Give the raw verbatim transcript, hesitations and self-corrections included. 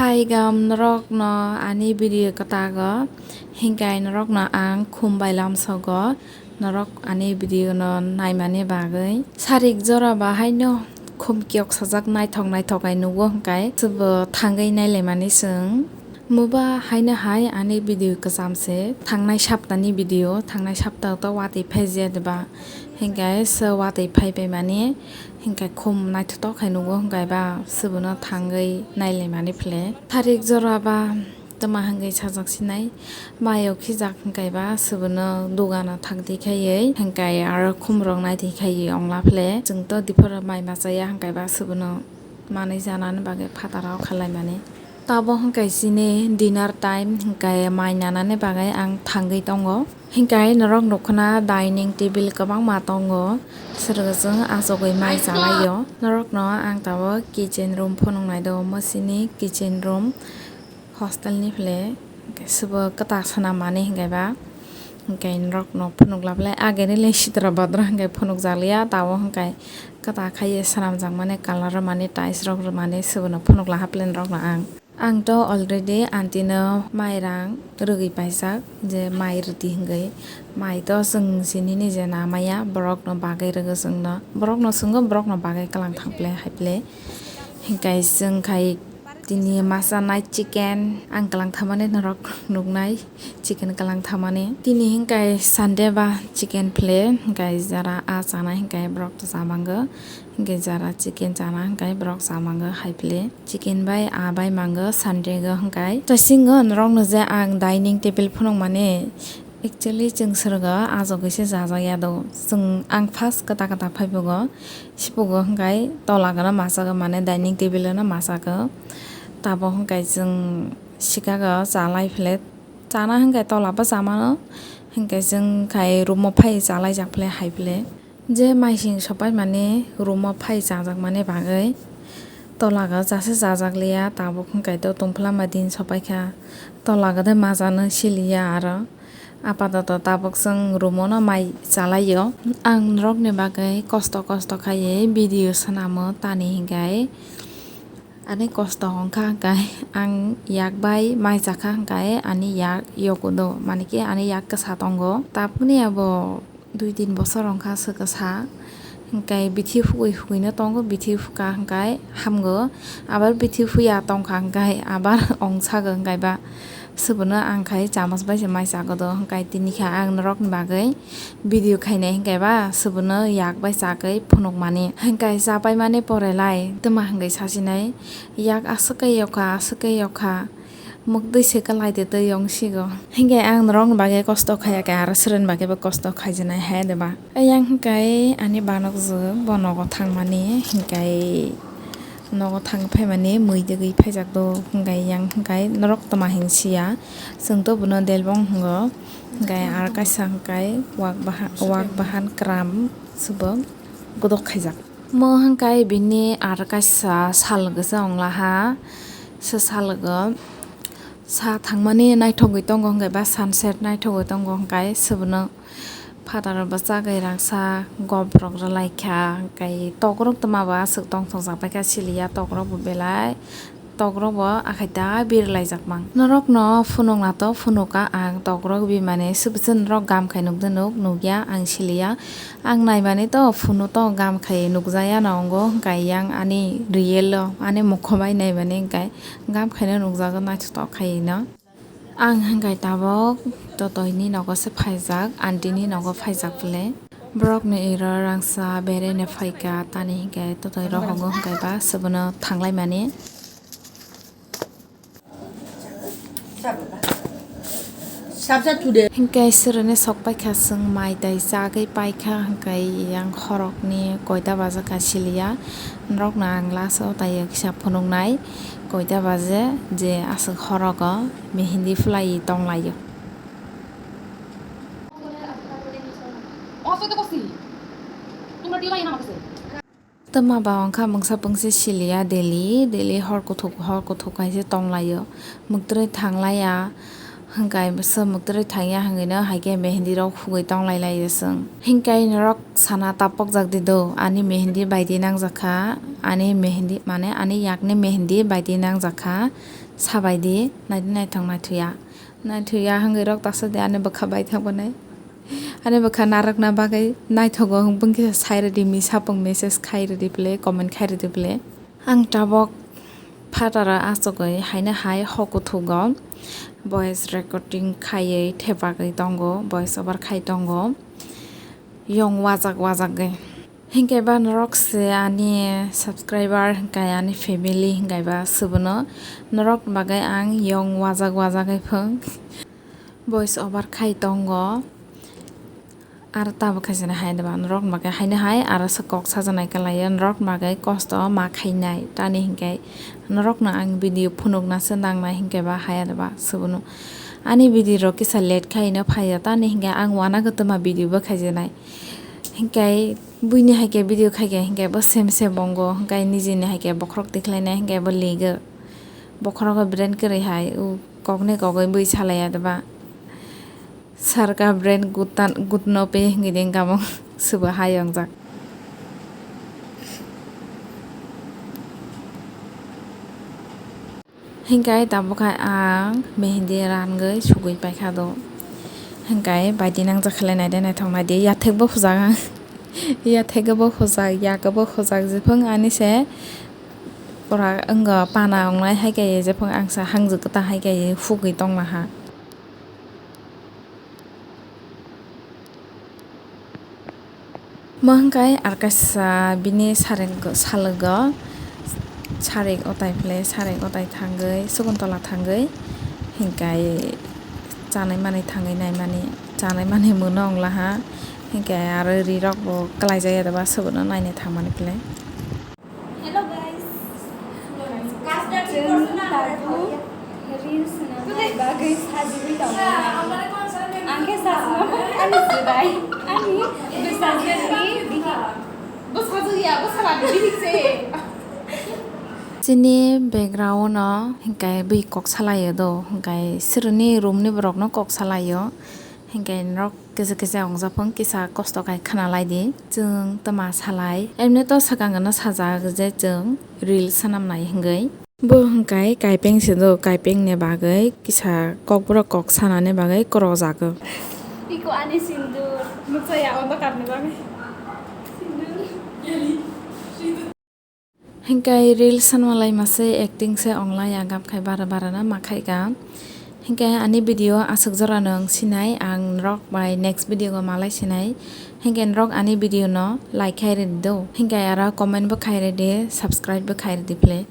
Hai gam norok no ani video kwtago, hinkai norok no ang khum bai lamsogo norok ani video no naimani bagwi. Sarik jora ba haino khum kiyok sajak naithok naithok hai nugo hinkai swbo thangwi nailaimani chwng. Muba haino hai ani video kwcham se thangnai saptani video, thangnai sapta to watwi phai je diba, hinkai se watwi phai pai mani. Hinkai khum naithotok hai nugo hinkai ba swbono thangwi nailaimani phle. Tharik jora ba twma hwnwi sajak sinai mayo khijak hinkai ba swbono dogano thangdi khaiwi hinkai aro khumrok naidi khaiwi ongla phle. Chwng to diphoro mai machaya hinkai ba swbono manwi janani bagwi phataro khlaimani. Tabo hinkai chini dinner time hinkai mai nanani bagwi ang thangwi tongo. Hinkai norok nukho na dining table kwbangma tongo. Srwgo chwng achugwi mai chalaio. Norokno ang tabuk kitchen room phunuknai do, omo chini kitchen room hostel ni phle. Swbo kwta swnam mani hinkai ba. Hinkai norokno phunukla phle. Ageni le sitra bodro hinkai phunukjakliya. Tabuk hinkai kwta khaiwi swnamjakmani, colour rwmani, tiles rok rwmani swbono phunukla haphle norokno ang. Ang to already aunty no mairang rwgwi paijak, je mai rwdi hwngwi. Mai to chwng sinini je namaya, borokno bagwi rwgo chwngno. Borokno swnggo, borokno bagwi kwlang thang phle hai phle. Hinkai chwng khai tini ma chanai chicken, ang kwlang thamani norok nuknai. Chicken kwlang thamani. Tini hinkai Sunday ba chicken phle, hinkai jara a chanai hinkai borok to chamango, hinkai jara chicken chana hinkai borok chamango hai phle. Chicken bai a bai mango Sunday go hinkai. Chasingo norokno je ang dining table phunukmani, actually chwng srwgo ajagwi se jajakya do. Chwng, ang first kwta kwta phaibugo, sibugo hinkai tola gana masago, mane dining table no masago. Tabuk hinkai chwng sikago chalai phle. Chana hinkai tola bo chamano, hinkai chwng khai room o phai chalaijak phle hai phle. Je maising sopai mani room o phai chajakmani bagwi tolago chase chajakliya, tabuk hinkai to tongphla ma din sopaikha, tolago de majano siliya aro. Apatoto tabuk chwng room o no mai chalaio. Ang norokni bagwi kosto kosto khaiwi video swnamo tani hinkai. Ani kosto hwnkha hwnkhe ang yak bai mai chakha hwnkhe ani yak yokudo, mani khe ani yak kwsa tongo. Tabukni abo dui tin bosor hwnkha swkasa, hwnkhe bithi hugui hugui no tongo, bithi huka hwnkhe hamgo, abar bithi huya tongkha hwnkhe abar ongsago hwnkhe ba. Swbono ang khai chamas bai se mai chago do, hwnkhe tini khe ang norokni bagwi video khainai hwnkhe ba swbono yak bai chagwi phunukmani. Hwnkhe chapaimani pore lai twma hwnkhe sasinai, yak aswk khe yokha, aswk khe yokha, mukdwi se kwlai de twi yong sigo. Hwnkhe ang norokni bagwi kosto khaiya khe aro swrwngni bagwi bo kosto khaijaknai hai de ba. Ayang hwnkhe ani banokjwk bo nogo thangmani, hwnkhe nogo thang phaimani mui dwgwi phaijak do, hwnkhe yang hwnkhe norok twma hing siya, chwng to bono delbong hwngo, hwnkhe aro kaisa hwnkhe wak baha-, wak bahan kwram swbo godok khaijak. Mo hwnkhe bini aro kaisa sal gisa onglaha, se salgo sa thangmani naithogwi tongo hwnkhe ba sunset naithogwi tongo hwnkhe swbono. Phataro bwchagwi rangsa gobrok rwlaikha, hwnkhe tokrok twma bo aswk tongthokjak baikha siliya, tokrok bo belai, tokrok bo akhai ta birlaijak mang. Norokno phunukna to phunukha ang, tokrok bimani swbwswk norok gam khai nukdwi nuk nukya ang siliya. Ang naimani to phunu to gam khai nukjaya no wngo, hwnkhe yang ani real o ani mokho bai naimani hwnkhe gam khaino nukjago naithotok khai no. Ang hwnkhe tabuk Totoini nogo se phaijak, aunty ni nogo phaijak phle. Borokni iro rangsa beraina phaikha, tani hwnkhe Totoi rohogo hwnkhe ba swbono thanglaimani. Hwnkhe swrwngni sok paikha, chwng mai tai chagwi paikha, hwnkhe yang khorokni koita bajakha siliya. Norokno ang last o taiyo kisa phunuknai. Koita baje je aswk horogo mehindi phwlaiwi tonglaio. Twma ba wngkha mungsa pungsi siliya daily, daily hor kuthuk, hor kuthuk hai se tonglaio. Mwktwrwi thanglaiya. Hwnkhe se mwktwrwi thangya hwnkhe no hai khe mehindi rok hugui tonglai laio chwng. Hwnkhe norok sana tapokjak di do, ani mehindi baidi nangjakha, ani mehindi mane ani yakni mehindi baidi nangjakha, Sabai di, naidi naithok naithuya. Naithuya hwngwi rok taksa di ani bwkha bai thangbanai. Ani bwkha narwkna bagwi naithogo hwnkhe sai rwdi, misa pung message khai rwdi phle, comment khai rwdi phle. Ang tabok phataro achugwi haino hai hokuthugo voice recording khaiwi thepagwi tongo, voice over khai tongo. Yong wajak wajagwi. Hinkhe ba norok se ani subscriber, hinkhe ani family, hinkhe ba subono norok bagwi ang yong wajak wajagwi phung voice over khai tongo. Aro tabuk khaisani hai deba norok bagwi haino hai aro se kok sajaknai kalaio, norok bagwi kosto ma khainai. Tani hinkhe norokno ang video phunukna se nangnai, hinkhe ba haya deba subono ani video rok kisa late khaino phaiya, tani hinkhe ang wana gotoma video bo khaijaknai. Hinkhe buini haikhe video khaikhe hinkhe bo sem se bongo, hinkhe nijini haikhe bokhorok tikhlainai hinkhe bo ligo. Bokhorogo brand kwrwi hai, u kokni kogwi bui salaiya deba. Sarka brand gutan, gutno pe hingwi de gamung subo hai ongjak. Hinkhe tabukhe ang mehndi rangwi sugwi paikha do. Hinkhe baidi nangjak khlai naide naithok naidi, yathekbo hujak ang. Yathekbo hujak, yakbo hujak, jephung ani se pura wngwi pana wngnai, haikhe jephung ang se hangjak kwtal haikhe hugwi tongma ha. Mo hwnkhe ar kaisa bini sareng salgo, sareng otai phle, sareng otai thangwi, Saguntola thangwi, hinkhe chanai manwi thangwi naimani, chanai manwi mungno wngla ha, hinkhe aro rirok bo kwlai jak ya deba, subono naina thangmani phle. Hello guys. Chwng tabuk reels swnamnai bagwi sajagwi tongo. Ang khe chasma bo ani chwrai, ani bwsajwkni bihik. Chini background no hinkhe bui kok salaio do, hinkhe sirni room ni borok no kok salaio. Hinkhe norok kisa kisa ongjaphung kisa kosto khai khna lai di. Chwng twma salai. Emni to swkang no sajak je chwng reel swnam nai hwngwi. Bo hwnkhe kaipeng se do, kaipeng ni bagwi kisa kokborok kok sanani bagwi korojago. Iko ani sindur. Nuksa ya ondokar ni bagwi. Hinkhe reel sanma lai mase acting se ongla ya, gam khai bara bara na ma khai ka. Hinkhe ani video aswk jora no wng sinai, ang norok bai next video o malai sinai. Hinkhe norok ani video no like khai rwdi do. Hinkhe aro comment bo khai rwdi, subscribe bo khai rwdi phle.